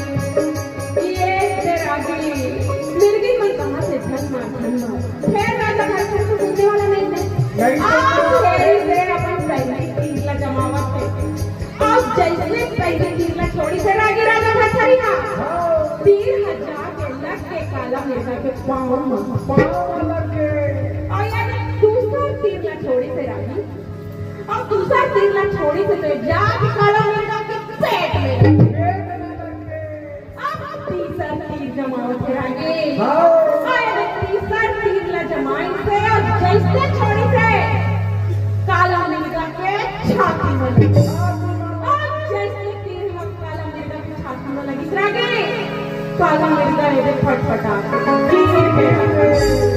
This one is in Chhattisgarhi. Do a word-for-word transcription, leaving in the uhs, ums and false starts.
ये तेरा गिरी, मिर्गी मन कहाँ से झन मार, झन मार। फेर राजा घर से सुनने वाला नहीं है। नहीं। आज फेर से अपन सैनिक तीर ला जमावत है। अब जैसे सैनिक तीर ला छोड़ी से रागी राजा भरथरी हा। हाँ। तीर ह जाके लग के काला मिर्गा के पाँव म। पाँव म लग के। और यानी दूसर तीर ला छोड़ी से रागी। अब दूसर तीर ला छोड़ी से तो जाके काला मिर्गा के पेट में लग के। पेट में लग के। अब तीसर तीर जमावत हे रागी। हाँ। अरे तीसर तीर ला जमाइन से और जैसे छोड़ी से काला मिर्गा के छाती में लगी। और जैसे तीर हम काला मिर्गा के छाती में लगी रागी, काला मिर्गा एदे फटफटा गिर गया।